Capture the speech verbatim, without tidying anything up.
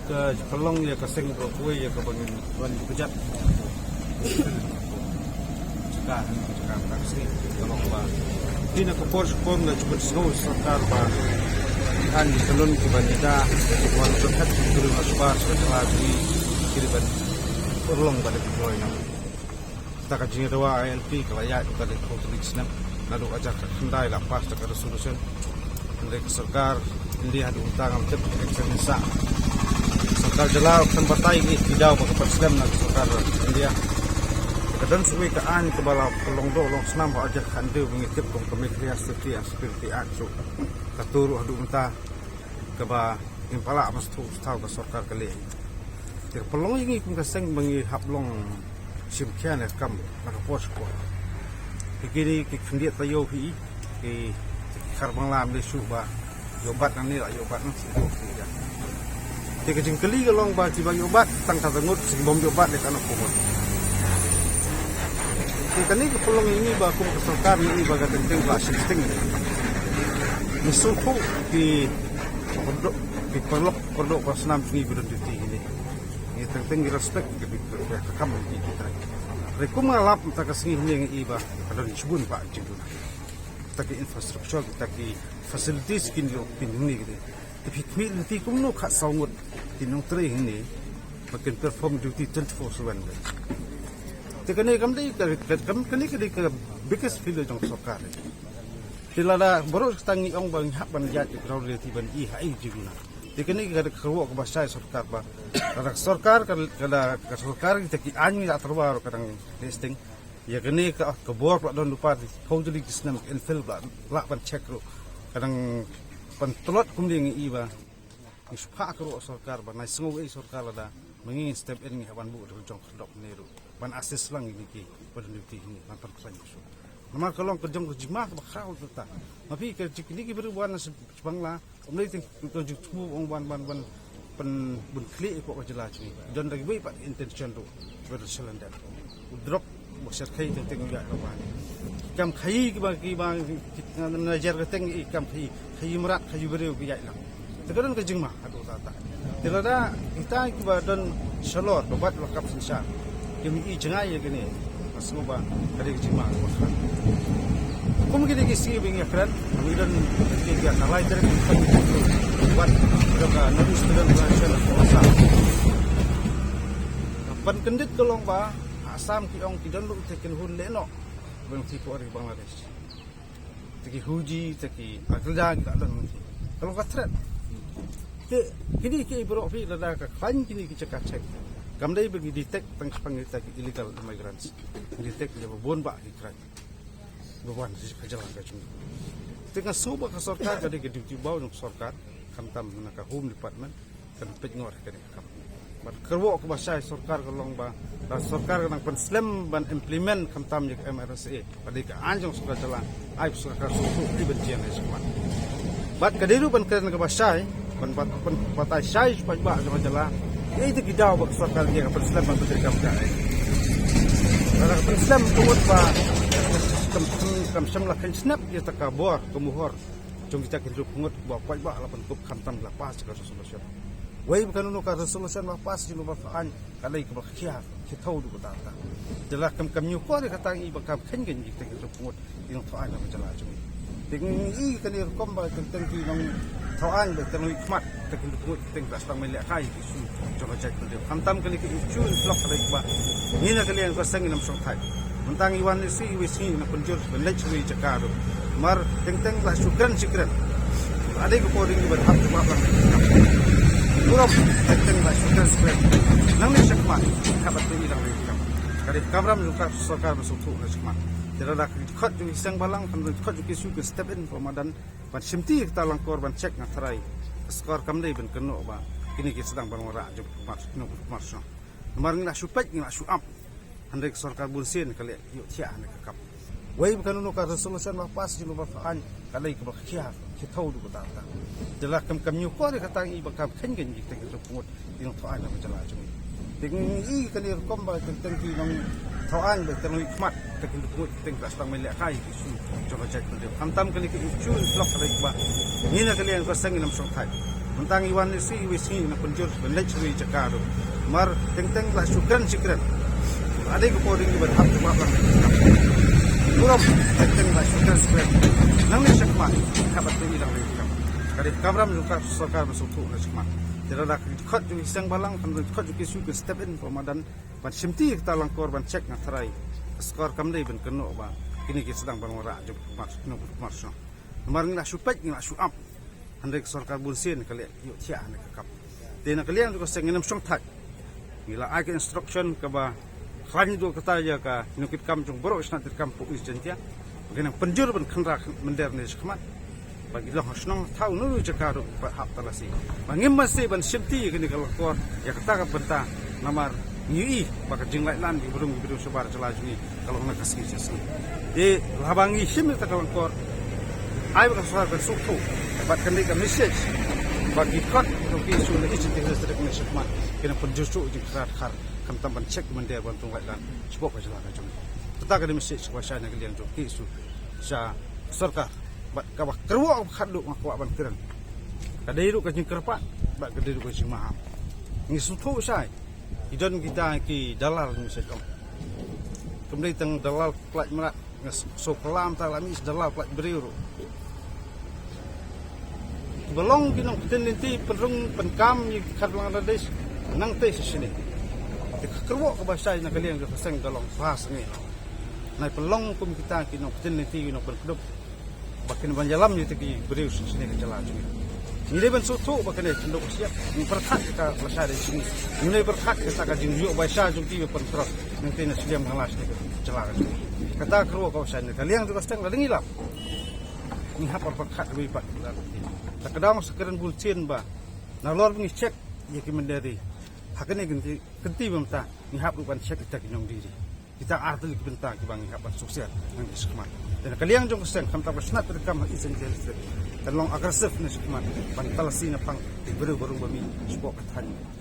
Ka pynlong ïa ka seng baroh kawei ïa kaba ngin wan ïa ka jaka. Jaka, jaka ka seng ka long ba. Phi na ka por sha por la jubut sngewbha sorkar ba. Kan ka lun kiba nida, wan ka khat ki kuri ma suba, suba jaka ki kiri ban. Pynlong ba da ki kloi na. Ta ka jingdawa I L P ka la ïaid ka dei ka hynriew snem. Naduh hajar khyndai la pass ta ka resolution. Hynrei ka sorkar India haduh mynta ngam tip ka action sa. Sorkar jylla ruh kan batai ngi ki daw ba ka pynslem na ka sorkar India. Ka don shuh ka aiñ kaba la pynlong doh long snam ha hajar khyndai ba ngi tip kum ka Meghalaya Safety and Security Act ruh. Ka tu ruh haduh mynta kaba ngim pat lah ban sngewthuh shuh ka sorkar ka leh. Te ka pynlong ïa ngi kum ka seng ba ngi hap long shim khia ne kam na ka por sha por. Ki kine ki khyndiat taïew hi ki khar Bangla ym dei shuh ba ïoh bat nangne la ïoh bat nangne shuh. Te ka jingkylli ka long ba kiba ïoh bat tang kata ngut, ki bym ïoh bat leh katno ngut. Te kane ka pynlong ïa ngi ba kum ka sorkar ngi ba ka teng teng ba shim sting. Ngi sngewthuh ki Kordor, ki paralok, kordor, ka snam ngi ba don duty hynne. Ngi teng teng ngi respect ka, ka, ka kam ki kita. Hynrei kum nga lap mynta ka sngi hynne ngi i ba ka don shibun ba jingduna. Kita ki infrastructure, kita ki facilities kin ïoh kin hynne ki. Te phi khmih lynti kumno khatsaw ngut ki nongtrei hynne ba kin perform duty twenty-four seven. Te kane kam dei ka, ka, kam, kane ka dei ka biggest failure jong sorkar. Te lada baroh kata ngi ong ba ngi hap ban ïaid ki ground reality ban i ha i jingna. Te kane ka dei ka kyrwoh kaba shai sorkar ba. Lada ka sorkar ka, lada ka sorkar kita ki aiñ ngi la tyrwa ruh ka dang testing. Ïa kane ka, ka bor ba la don lypa phew tylli ki snem ka infill ba la, la ban check ruh. Ka dang pyntlot kumne ngi i ba. Ngi shu phah kyrwoh sorkar ba nai sngew ei sorkar lada ma ngi ngin step in ngi hap ban buh da ka jong ka dok ne ruh ban assist lang ïa kine ki ba don duty hynne ban pynkhlaiñ shuh. Namar ka long ka jong ka jingma kaba khraw ta. Ma phi ka jing kine ki briew wan na sha Bangla ym dei tang ka jingthmu ong wan wan wan pyn bun khlieh ïa ka jylla jong ngi. Don da kiwei pat intention ruh. Ba da shalendar u drok ba shyrkhei teng teng u ïaid lang ba. Kam khaïi kiba kiba ki na jer ka teng i kam khaïi, khaïi mrad, khaïi briew ki ïaid lang. Te ka don ka jingma haduh ta ta. Te lada kita kiba don shalor ba bat ba kap synshar kim i jngai ïa kine. Nga sngew ba ka dei ka jingma kaba khraw. Kum kine ki sngi ba ngi ïakren ngi don ki ki ka lai tarik ki ban wat ka North East Student Organization of Assam. Ban kyndit ka long ba Assam ki ong ki don ruh te kin hun leh noh. Bang ti ko ri Bangladesh. Te ki Houthi, te ki Al-Qaeda ki la don. Ka long ka threat. Te kine ki baroh phi lada ka khlaiñ kine ki jaka check. Kam dei ba ngi detect tang shaphang kita ki illegal immigrants. Ngi detect ïa ba bun ba ki crime. Ba wan sha ka jylla ka jong. Te nga sngew ba ka sorkar ka dei ka duty baw jong sorkar. Khamtam na ka Home Department. Kan peit ngor kane ka kam. Bad kyrwoh kaba shai sorkar ka long ba, ba sorkar ka nang pynslem ban implement khamtam ïa ka M R S A. Bad ïa ka aiñ jong sorkar jylla, ai sorkar suk suk ki ban jian ai sukmat. Bad ka dei ruh ban kren kaba shai, ban bat ban batai shai shu paidbah jong ka jylla. Ïa ita ki daw ba ka sorkar ïa ka pynslem ban pynslem ka ai. Bad ka pynslem ka mut ba kam kam kam sham la kan snap ïa ta ka bor ka muhor. Jong kita ki hynriew phew ngut ba paidbah la pynkup khamtam la pass ka resolution. Wei ba kano kano ka resolution ba pass jong ba ka aiñ ka dei kaba khia ki thaw du ba ta ta. Te la kam kam ñiewkor ïa kata ngi ba kam kheiñ ka ngi kita ki hynriew phew ngut ki nongthaw aiñ ba jylla jong ngi. Te ngi i kane rukom ba teng teng ki nongthaw aiñ ba teng ngi khmat kita ki hynriew phew ngut teng ba sdang mei lehkai ki issue jong ka jaitbynriew. Khamtam kane ka issue in block ka dei ba ngi na ka liang ka seng ngi nam shong thait. Mynta ngi wan ïa shi iwei sngi na pynjur ban leit sha iwei jaka ruh. Namar teng teng la shu kren shi kren. La dei ka por ïa ngi ban hap ban hap lang. Burom teng teng la shu kren shi kren. Nangne shakhmat hap ban teng lang lang. Ka dei ka kamram jong ka sorkar ban sngewthuh na shakhmat. Te lada ka khot jong ki seng balang, kan khot jong ki shu ki step in ba madan ban shimti ïa kata langkor ban check nga tharai. Ka sorkar kam dei ban kynnoh ba kine ki sdang ban wanrah jong ka kumar shnong, kumar shnong. Namar ngi la shu peit, ngi la shu ap. Hynrei ka sorkar bun sien ka leh ïoh thiah hynrei ka kap. Wei ba kano kano ka resolution ba pass jong ba ka aiñ ka dei kaba khia ki thaw du ba ta ta. Te la kam kam ñiewkor ïa kata ngi ba kam kheiñ ka ngi teng ka jong pyngut ki nongthaw aiñ ba jylla jong ngi. Te ngi i kane rukom ba teng teng ki nongthaw aiñ ba teng ngi khmat te ki pyngut teng ba sdang mei lehkai ki issue jong ka jaitbynriew. Khamtam kane ka issue in block ka dei ba ngi na ka liang ka seng ngi nam shong thait. Mynta ngi wan ïa shi iwei sngi na pynjur ban leit sha iwei jaka ruh. Namar teng teng la shu kren shi kren. Ade ka por ngi ban hap jubab lang. Burom teng teng la shu kren shi kren. Nangne shakhmat hap ban tei lang lei kam. Ka dei ka kamram jong ka sorkar ban sngewthuh na shakhmat. Te lada ka khot jong ki seng balang, ka khot jong ki shu ki step in ba madan ban shimti ïa kata langkor ban check nga tharai. Ka sorkar kam dei ban kynnoh ba kine ki sdang ban wanrah jong kumar shnong kumar shnong. Namar ngi la shu peit ngi la shu ap. Hynrei ka sorkar bun sien ka leh ïoh thiah hynrei ka kam. Te na ka liang jong ka seng ngin ym shong thait. Ngi la ai ka instruction kaba khlaiñ duh kata ïa ka nongkitkam jong baroh shnat kitkam puk East Jaintia. Ba kin nang pynjur ban khynra mynder ne shakhmat. Ba ki long ha shnong thaw nu jaka ruh ba hap talasi. Ba ngim masi ban shimti ïa kane ka langkor ïa kata ka bynta namar ngi ïohi ba ka jinglait lan ki briew ki briew shabar jylla jong ngi ka long na ka sngi sha sngi. Te haba ngi shim ïa kata ka langkor ai ba ka sorkar kan suk thu bad kan dei ka message ba ki kot jong ki shu na East Jaintia Hills District ne shakhmat kin nang pynjur shuh jingkhar khar khamtam ban check mynder ban tong lait lan shapoh ka jylla ka jong ngi. Kata ka dei message ba shai na ka liang jong ki shu sha sorkar. Bad kaba kyrwoh kaba khatduh nga kwah ban kren. Ka dei ruh ka jingkyrpad bad ka dei ruh ka jingmaham. Ngi sngewthuh shai. Ki don kita ki dalal ngi sha jong. Kam dei tang dalal plaid mrad nga sngewklam ta la mih dalal plaid briew ruh. Kiba long ki nongpyntin lynti pynrung pynkam ïa ki khar Bangladesh nangtei sha shane. Te ka kyrwoh kaba shai na ka liang jong ka seng ka long ba sngewthuh. Nai pynlong kum kita ki nongpyntin lynti ki nongpynkdup ba kin ban ïalam ïa kita ki briew sha shane ka jylla jong ngi. Ngi dei ban sngewthuh ba kane ka jingduh ka siap ngi pyrkhat kita ba shai da jong ngi. Ngi dei pyrkhat kita ka jingïoh ba shai jong ki ba pyntrot nangtei na sliam ka la shane ka jylla ka jong ngi. Kata ka kyrwoh kaba shai na ka liang jong ka seng la dang ïalam. Ngi hap ban pyrkhat wei pat la ka dang sa kren bun sien ba nalor ba ngi check ïa ki mynder ri. Ha kane ka kynti mynta ngi hap ruh ban check kita ki nongdie ri. Kita ar tylli ki bynta kiba ngi hap ban suk siar nang ki shakhmat. Te na ka liang jong ka seng khamtam ka shnat treikam ha East Jaintia Hills District kan long aggressive na shakhmat ban talasi na phang ki briew ba rung ba mih shapoh ka thaiñ.